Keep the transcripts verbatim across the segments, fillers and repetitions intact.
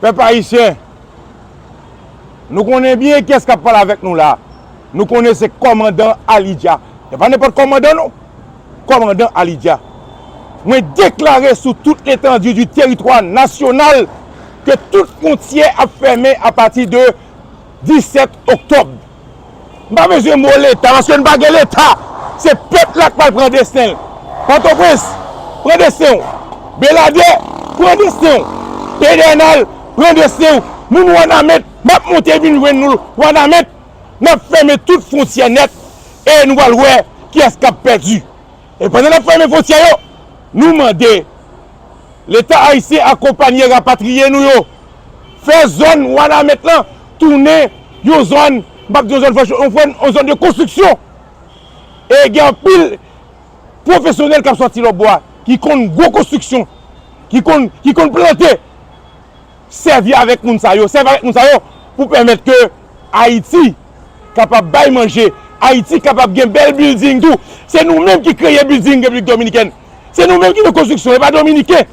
Pèp ayisyen, nou konnen byen kiyès k ap pale avèk nou la. Nou konnen se kòmandan Alidja. E pa nenpòt kòmandan non. Kòmandan Alidja. Mwen deklare sou tout l'étendue du territoire national ke tout fwontyè ap fèmen apati de disèt oktòb. M pa bezwen mo Leta, paske n pa gen Leta. Se pèp la k pral pran desten l. Pòtoprens, pran desten w. Beladè, pran desten w. Pedènal, pran desten w. Moun Wanament, m ap monte vin jwenn nou Wanament. N ap fèmen tout fwontyè nèt e nou pral wè kiyès k ap pèdi. E pandan n ap fèmen fwontyè yo, nou mande Leta ayisyen akonpanye rapatriye nou yo. Fè zòn Wanament lan tounen yon zòn, m p ap di yon zòn franch, yon, yon zòn de konstriksyon. E gen anpil pwofesyonèl k ap sòti lòtbò a, ki konn gwo konstriksyon, ki konn, ki konn plante. Sèvi avèk moun sa yo, sèvi avèk moun sa yo pou pèmèt ke Ayiti kapab bay manje, Ayiti kapab gen bèl bilding tou. Se nou menm ki kreye bilding Repiblik Dominikèn. Se nou menm ki nan konstriksyon, e pa Dominiken.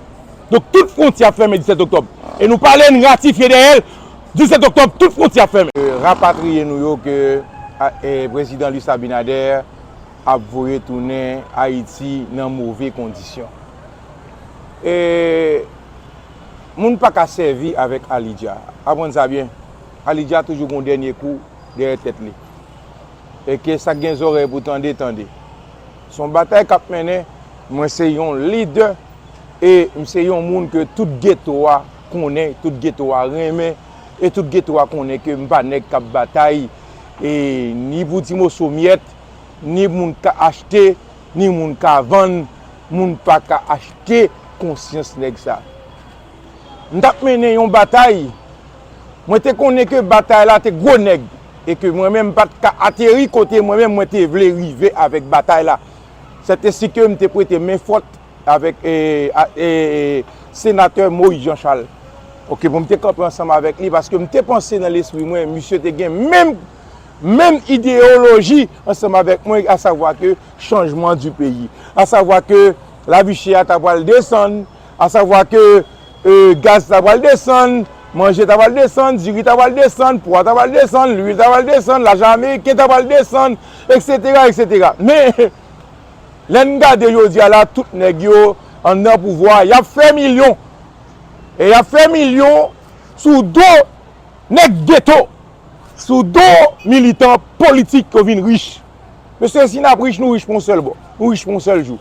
Donk, tout fwontyè ap fèmen disèt oktòb. E nou pale, n ratifye dèyè l, disèt oktòb, tout fwontyè ap fèmen. Rapatriye nou yo ke a, e, prezidan Luis Abinader ap voye tounen Ayiti nan move kondisyon. E moun pa ka sèvi avèk Alidja. Aprann sa byen. Alidja toujou gon dènye kou dèyè tèt li. E ke sa k gen zòrèy pou tande, tande. Se yon batay k ap mennen. Mwen se yon lidè e m se yon moun ke tout geto a konnen, tout geto a renmen, e tout geto a konnen ke m pa nèg k ap batay, e ni pou ti moso myèt, ni moun ka achte, ni moun ka vann, moun pa ka achte konsyans nèg sa. M t ap mennen yon batay, mwen te konnen ke batay la te gwo nèg, e ke mwen menm m pa t ka ateri kote mwen menm mwen te vle rive avèk batay la. Sètesi ke m te prete men fòt avèk, e, a, e, e, senatè Moïse Jean Charles. Oke, pou m te kanpe ansanm avèk li, paske m te panse nan lespri mwen, misye te gen menm, menm ideyoloji ansanm avèk mwen, asavwa ke chanjman di peyi, asavwa ke lavi chè a ta pral desann, asavwa ke, e, gaz ta pral desann, manje ta pral desann, diri ta pral desann, pwa ta pral desann, lwil ta pral desann, lajan ameriken ta pral desann, etsetera, etsetera. Men, lè n gade jodi a la, tout nèg yo anndan pouvwa, y ap fè milyon. E y ap fè milyon sou do nèg geto, sou do militan politik yo vin rich. Mesye, si n ap rich, nou rich pou yon sèl bò. Nou rich pou yon sèl jou.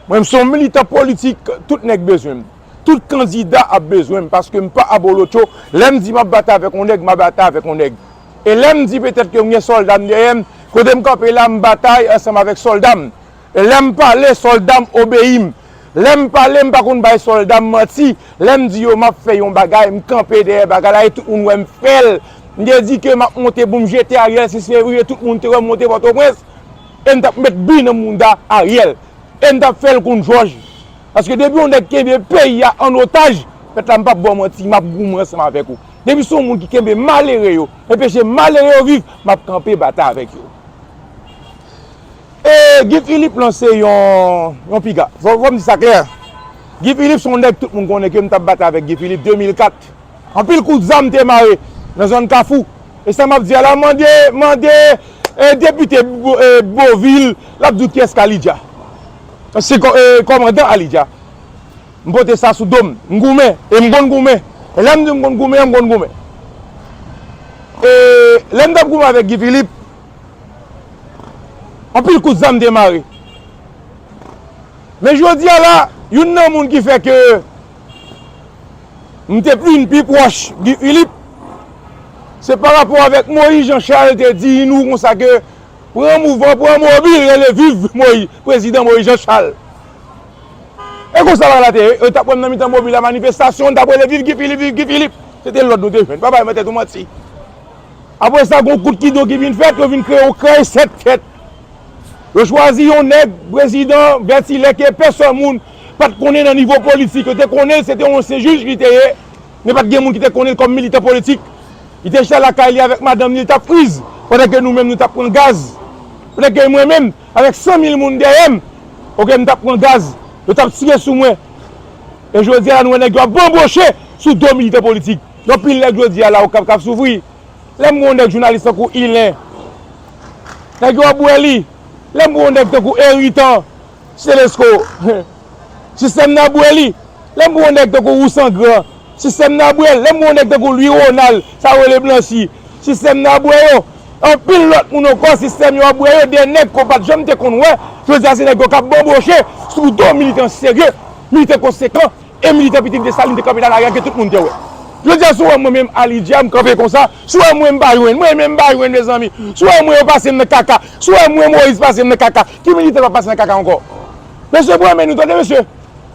Mwen, m se yon militan politik, tout nèg bezwen m. Tout kandida ap bezwen m, paske m pa abolotcho. Lè m di m ap batay avèk yon nèg, m ap batay avèk yon nèg. E lè m di petèt ke m gen sòlda m dèyè m, kote m kanpe la, m batay ansanm avèk sòlda m. E lè m pale, sòlda m obeyi m. Lè m pale, m pa konn bay sòlda m manti. Lè m di yo m ap fè yon bagay, m kanpe dèyè bagay la e tout moun wè m fè l. M te di ke m ap monte pou m jete Ariel sis fevriye, tout moun te wè m monte Pòtoprens. E m t ap met bi nan mounda Ariel. E m t ap fè l konn jòj. Paske depi yon nèg kenbe peyi a an otaj, pèt la m p ap ba w manti, m ap goumen ansanm avèk ou. Depi se yon moun ki kenbe malere yo, enpeche malere yo viv, m ap kanpe batay avèk yo. E Guy Philippe lanse yon, yon piga. Fò, fò m di sa klè. Guy Philippe se yon nèg tout moun konnen ke m t ap batay avèk Guy Philippe de mil kat. Anpil kout zam te mare nan zòn Kafou. E sa m ap di a la, mande, mande, e, depite Bo-, e, Bovil, l ap di w kiyès k Alidja. Se kò-, e, kòmandan Alidja. M pote sa sou do m. M goumen. E m konn goumen. E lè m di m konn goumen an, m konn goumen. E lè m t ap goumen avèk Guy Philippe, anpil kout zam te mare. Men jodi a la, youn nan moun ki fè ke m te vin pi pwòch Guy Philippe, se pa rapò avèk Moïse Jean Charles te di nou konsa ke pran mouvan, pran mobil, rele viv Moïse, prezidan Moïse Jean Charles. E konsa bagay la te ye, yo t ap wè m nan mitan mobil la, manifestasyon, n t ap rele viv Guy Philippe, viv Guy Philippe. Se te lòd nou te jwenn, pa bay mwen tèt ou manti. Apre sa, gon kout kidon ki vin fèt, yo vin kreye yon krèy sèt tèt. Yo chwazi yon nèg, prezidan Vètilè, ke pèsòn moun pa t konnen nan nivo politik. Yo te konnen l, se te yon ansyen jij li te ye, men pa t gen moun ki te konnen l kòm militan politik. Li te chita lakay li avèk madanm li, li t ap friz, pandan ke nou menm, nou t ap pran gaz. Pandan ke mwen menm, avèk san mil moun dèyè m, oke, m t ap pran gaz. Yo t ap tire sou mwen. E jodi a la, nou wè nèg yo ap banboche sou do militan politik. Yon pil nèg jodi a la, Okap k ap soufri. Lè m wè yon nèg jounalis tankou Ilen, nèg yo ap bwè li. Lè m wè yon nèg tankou Eritan Selesko, sistèm nan ap bwè li. Lè m wè yon nèg tankou Rousangran, sistèm nan ap bwè l. Lè m wè yon nèg tankou Louis Ronald, sa yo rele blanchi, sistèm nan ap bwè yo. Anpil lòt moun ankò, sistèm yo ap bwè yo. De nèg ke w pa t janm te konn wè, jodi a se nèg yo k ap banboche sou do militan serye, militan konsekan. E militan Pitit Desalin te kanpe nan lari a ke tout moun te wè. Jodi a, si w wè mwen menm Alidja, m kanpe konsa, si w wè mwen m pa jwenn, mwen menm m pa jwenn, mezanmi. Si w wè mwen yo pase m nan kaka, si w wè mwen Moyiz pase m nan kaka, ki militan p ap pase nan kaka ankò? Mesye, mwen renmen nou tande, mesye.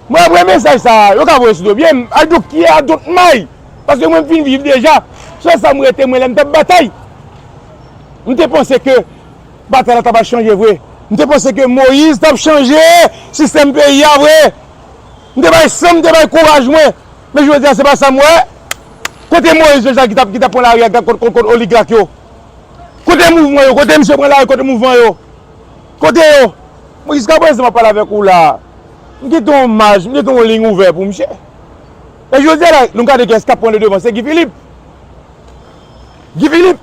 Mwen ap renmen mesaj sa a, yo ka voye sou do pye m, I don't care, I don't mind. Paske mwen m fin viv deja. Sèl sa m rete, mwen lè m t ap batay, m te panse ke batay la t ap al chanje vre. M te panse ke Moyiz t ap chanje sistèm peyi a vre. M te bay san m, m te bay kouraj mwen. Men jodi a, se pa sa m wè. Kote Moyiz Jan Jak ki t ap, ki t ap pran lari a kot, kot, kot oligak yo? Kote mouvman yo? Kote misye pran lari kote mouvman yo? Kote yo? Mwen jiska prezan m ap pale avèk ou la. M kite yon maj, m kite yon liy ouvè pou misye. E jodi a la, nou gade kiyès k ap pran le devan, se Guy Philippe. Guy Philippe.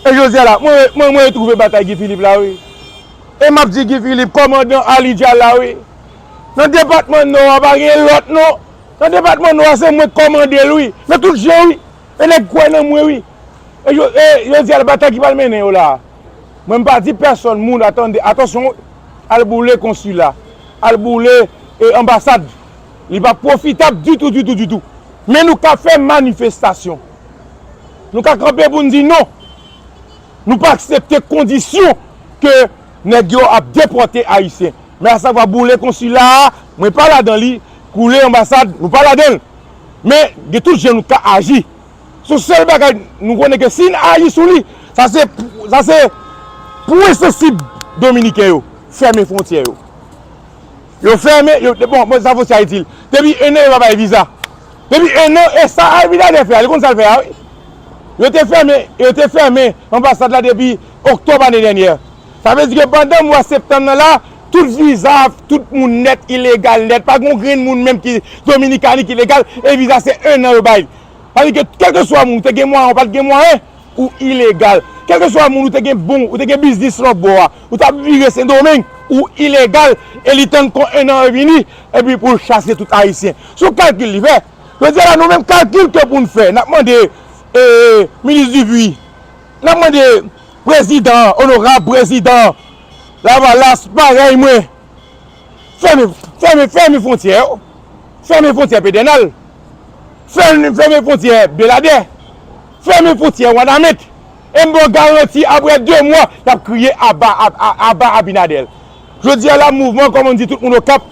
E jodi a la, mwen, mwen, mwen retwouve batay Guy Philippe la, wi. E m ap di Guy Philippe, kòmandan Alidja la, wi. Nan depatman Nò a, pa gen lòt, non. Nan depatman Nò a, se mwen k kòmande l, wi. Nan tout jan, wi. E nèg kwè nan mwen, wi. E yo, e yo di al batay ki pral mennen yo la. Mwen m pa di pèsòn moun, atande, atansyon, al boule konsila, al boule, e, anbasad. Li pa pwofitab ditou, ditou, ditou. Men nou ka fè manifestasyon. Nou ka kanpe pou n di non. Nou pa aksepte kondisyon ke nèg yo ap depòte Ayisyen. Men asavwa boule konsila a, mwen pa ladan li, boule anbasad, nou pa ladan l. Men gen tout jan nou ka aji. Se yon sèl bagay nou konnen ke si n aji sou li, sa se, sa se pwen sansib dominiken yo, fèmen fwontyè yo. Yo fèmen, yo, bon, bon, sa fwontyè a itil. Depi en an, yo pa bay viza. Depi en an, e sa Abinader fè a, li konn sa l fè a, wi. Yo te fèmen, yo te fèmen anbasad la depi oktòb ane dènyè. Sa vle di ke pandan mwa septanm nan la, tout viza, tout moun nèt ilegal nèt, pa gen yon grenn moun menm ki Dominikani ki legal, e viza se en an yo bay. Sa vle di ke kèlkeswa moun, ou te gen mwayen, ou pa t gen mwayen, ou ilegal. Kèlkeswa moun, ou te gen bon, ou te gen biznis lòtbò a, ou t ap vire Sendomeng, ou ilegal, e li tann kon en an vini, epi pou l chase tout Ayisyen. Se yon kalkil li fè. Jodi a la, nou menm kalkil ke pou n fè, n ap mande, e, minis Dupuy, n ap mande prezidan, onorab prezidan Lavalas, parèy mwen, fèmen, fèmen, fèmen fwontyè yo. Fèmen fwontyè Pedènal. Fèmen, fèmen fwontyè Beladè. Fèmen fwontyè Wanament. E m ba w garanti, apre de mwa, y ap kriye aba, ab-, a-, aba Abinader. Jodi a la, mouvman, kòman di, tout moun Okap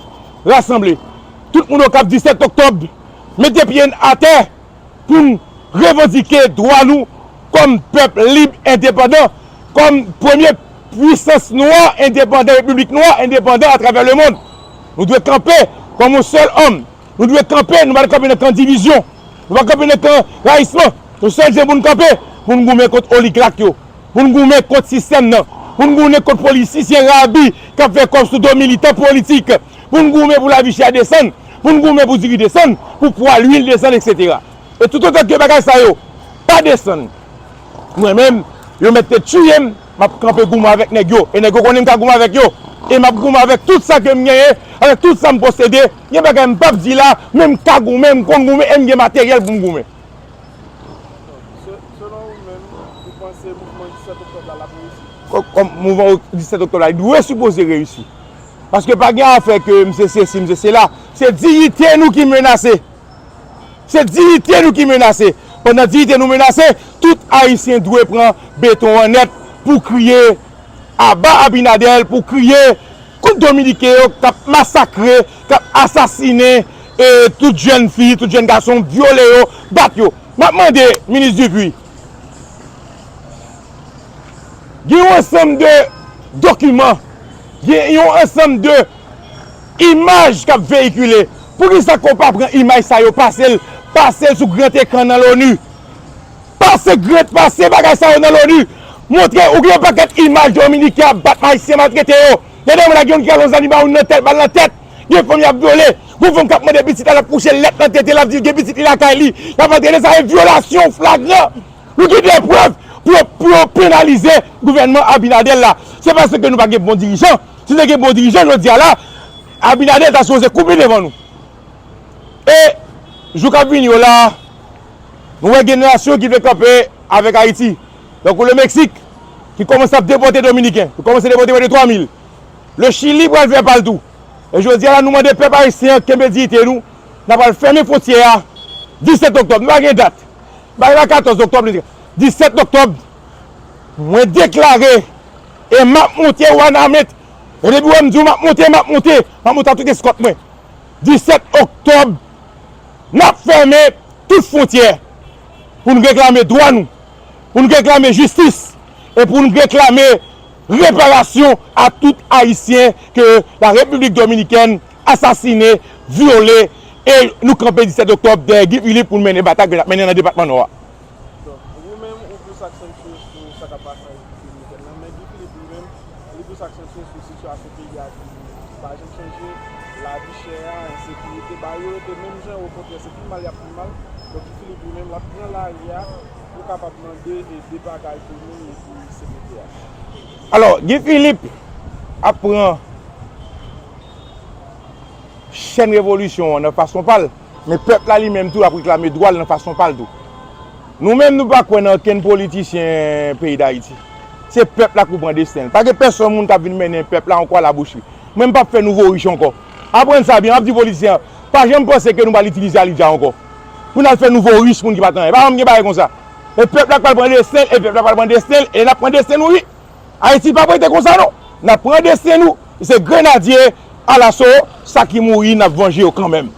rasanble. Tout moun Okap, disèt oktòb, mete pye n atè pou n revandike dwa nou kòm pèp lib endepandan, kòm premye pwisans nwa endepandan, repiblik nwa endepandan atravè lemonn. Nou dwe kanpe kòm yon sèl òm. Nou dwe kanpe, nou pa dwe kanpe nan kan divizyon. Nou pa kanpe nan kan rayisman. Yon sèl jan pou n kanpe, pou n goumen kont oligak yo, pou n goumen kont sistèm nan, pou n goumen kont politisyen rabi k ap fè kòb sou do militan politik, pou n goumen pou lavi chè a desann, pou n goumen pou diri desann, pou pwa lwil desann, etsetera. E toutotan ke bagay sa yo pa desann, mwen menm, yo mèt te tiye m, m ap kanpe goumen avèk nèg yo. E nèg yo konnen m ka goumen avèk yo. E m ap goumen avèk tout sa ke m genyen, avèk tout sa m posede. Gen bagay m p ap di la, men m ka goumen, m konn goumen, e m gen materyèl pou m goumen. Se-, selon ou menm, ou panse mouvman disèt oktòb la, l ap reyisi? Kò-, kòm mouvman disèt oktòb la, li dwe sipoze reyisi. Paske pa gen afè ke m se sesi, m se sela. Se diyite nou ki menase. Se diyite nou ki menase. Pandan diyite nou menase, tout Ayisyen dwe pran beton an nèt pou kriye aba Abinader, pou kriye kont Dominiken yo k ap masakre, k ap asasinen, e, tout jèn fi, tout jèn gason, vyole yo, bat yo. M ap mande minis Dupuy, gen yon ansanm de dokiman, gen yon ansanm de imaj k ap veyikile. Poukisa ke w pa pran imaj sa yo, pase l, pase l sou gran ekran nan Loni? Pase gran, pase bagay sa yo nan Loni. Montre ou gen yon pakèt imaj Dominiken ap bat Ayisyen, maltrete yo. Dènye mwa la, gen youn ki al yon zanimal, youn nan tèt, bal nan tèt. Gen fanm y ap vyole. Gon fanm k ap mande pitit la, l ap kouche lèt nan tete, l ap di l gen pitit li lakay li. L ap antrene, sa se vyolasyon flagran. Nou gen de prèv pou yo, pou yo penalize gouvènman Abinader la. Se paske nou pa gen bon dirijan. Si te gen bon dirijan, jodi a la, Abinader ta sipoze kouri devan nou. E jou k ap vini yo la, nou wè gen nasyon ki vle kanpe avèk Ayiti. Tankou le Meksik, ki kòmanse ap depòte Dominiken, ki kòmanse depòte prè de twa mil. Le Chili pral fè pa l tou. E jodi a la, nou mande pèp ayisyen an kenbe diyite nou. N a pral fèmen fwontyè a disèt oktòb. Nou pa gen dat. Bay la katòz oktòb, disèt oktòb, mwen deklare e m ap monte Wanament. E depi w wè m di w m ap monte, m ap monte. M ap monte ak tout eskòt mwen. Disèt oktòb, n ap fèmen tout fwontyè pou n reklame dwa nou, pou n reklame jistis e pou n reklame reparasyon a tout Ayisyen ke la Repiblik Dominikèn asasine, vyole, e nou kanpe disèt oktòb dèyè Guy Philippe pou n mennen batay ke n ap mennen nan depatman Nò a. Donk, ou menm, ou plis aksantiye sou sa k ap pase an Repiblik Dominikèn nan, men Guy Philippe li menm, li plis aksantiye sou sitiyasyon peyi a ki, ki pa janm chanje, lavi chè a, ensekirite, bagay yo rete menm jan, okontrè, se pi mal y ap pi mal. Donk, Guy Philippe li menm, l ap pran lari a pou kapab mande e de bagay pou nou epi sekirite a. Alò, Guy Philippe ap pran chèn revolisyon an nan fason pa l, men pèp la li menm tou ap reklame dwa l nan fason pa l tou. Nou menm, nou pa kwè nan okenn politisyen peyi Dayiti. Se pèp la k pou pran desten l. Pa gen pèsonn moun k ap vin mennen pèp la ankò alabouchi. Mwen, m p ap fè nouvo rich ankò. Aprann sa byen, m ap di politisyen an, pa janm panse ke nou pral itilize Alidja ankò pou n al fè nouvo rich, moun ki pa t anyen. Pa janm gen bagay konsa. E pèp la k pral pran desten l, e pèp la pral pran desten l, e n ap pran desten nou, wi. Ayiti pa prete konsa non. N ap pran desten nou. Se grenadye alaso, sa ki mouri, n ap vanje yo kanmenm.